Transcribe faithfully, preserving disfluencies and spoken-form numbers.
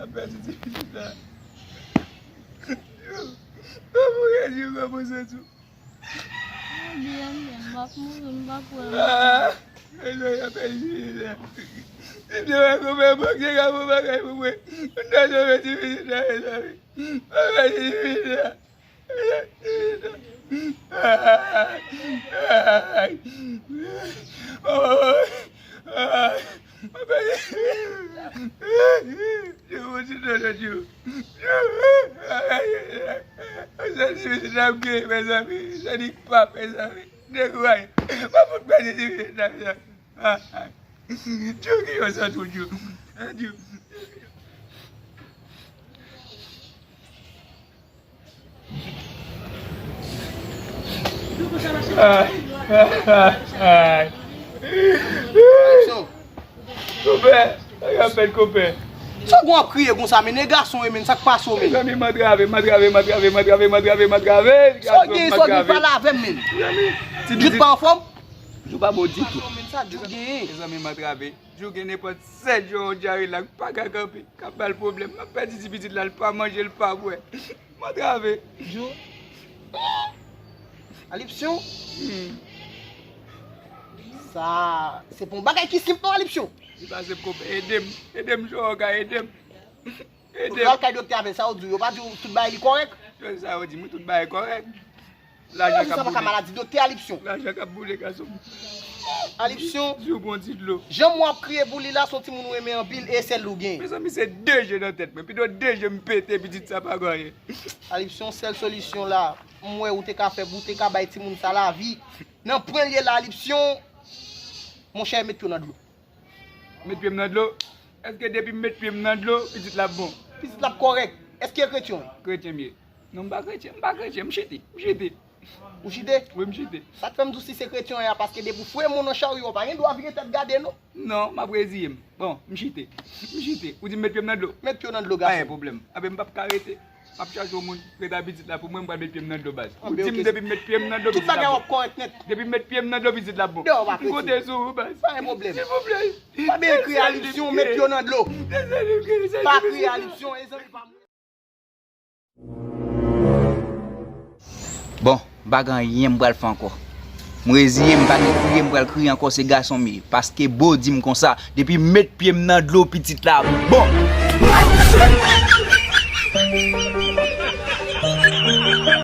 Pèdi ti pitit la. Kòman w ye, Djou? Kòman w santi w? Mwen byen, men m ap mouri, m p ap wè. Ah! Mezanmi, m ap pèdi ti pitit la. Si m te wè konpè bank te ka fè yon bagay pou mwen, m ta sove ti pitit la, mezanmi. M ap pèdi ti pitit la. Djou ki yon sant ou, Djou. Djou. Ay, ay, ay. Konpè, sa k ap fèt, konpè? Sa w gen w ap kriye konsa, men? E gason w ye, men, sa k pase w, men? Mezanmi, m antrave, m antrave, m antrave. Sa w gen, sa w gen, pale avè m, men. Mezanmi, ti Djou pitit pa anfòm? Djou pa bon ditou. Men sa Djou genyen? Mezanmi, m antrave. Djou gen nenpòt sèt jou yon dyare la k pa ka kanpe, k ap ba l pwoblèm. M ap pèdi ti pitit la, l pa manje, l pa bwè. M antrave. Djou. Alipsyon? Hmm. Sa, se pa yon bagay ki senp non, Alipsyon. Li pa senp, konpè. Ede m. Ede m, Djou, ou ka ede m. Ou pral kay doktè avè l, sa yo di w? Yo pa di w tout bagay li kòrèk? Yo, sa yo di m, wi, tout bagay kòrèk. Lajan k ap boule. Sa pa ka maladi, doktè Alipsyon. Lajan k ap boule, gason m. Alipsyon. Si w pran ti dlo. Jan w ap kriye pou li la, se yon timoun ou renmen anpil e sèl ou gen. Mezanmi, se de je nan tèt mwen. Pito de je m pete, pitit sa pa gen anyen. Alipsyon, sèl solisyon la, m wè ou te ka fè pou w te ka bay timoun sa lavi. Nan pwen l ye la, Alipsyon, monchè, met pye w nan dlo. Met pye m nan dlo? Èske depi m met pye m nan dlo, pitit la ap bon? Pitit la ap kòrèk. Èske kretyen w ye? Kretyen m ye. Non, m pa kretyen, m pa kretyen, m chite, m chite. Ou chite? Wi, m chite. Sa k fè m di w si se kretyen w ye a, paske depi w foure men w nan charyo, w pa gen dwa vire tèt gade, non. Non, m ap reziye m. Bon, m chite. M chite. Ou di m met pye m nan dlo? Met pye w nan dlo, gason. Pa gen pwoblèm. Anben, m p ap ka rete. M ap chache yon moun, ret a pitit la pou mwen, m pral met pye m nan dlo, baz. Ou di m depi m met pye m nan dlo, pitit la bon. Tout bagay w ap kòrèk nèt. Depi m met pye m nan dlo, pitit la bon. M konte sou ou, baz. Pa gen pwoblèm. Silvouplè. Pa bezwen kriye, Alipsyon, met pye w nan dlo. Pa kriye, Alipsyon, e zanmi pa m. Bon, m pa gen anyen m pral fè ankò. M reziye, m pa gen kriye, m pral kriye ankò, se gason m ye. Paske Bo di m konsa, depi m met pye m nan dlo, pitit la bon.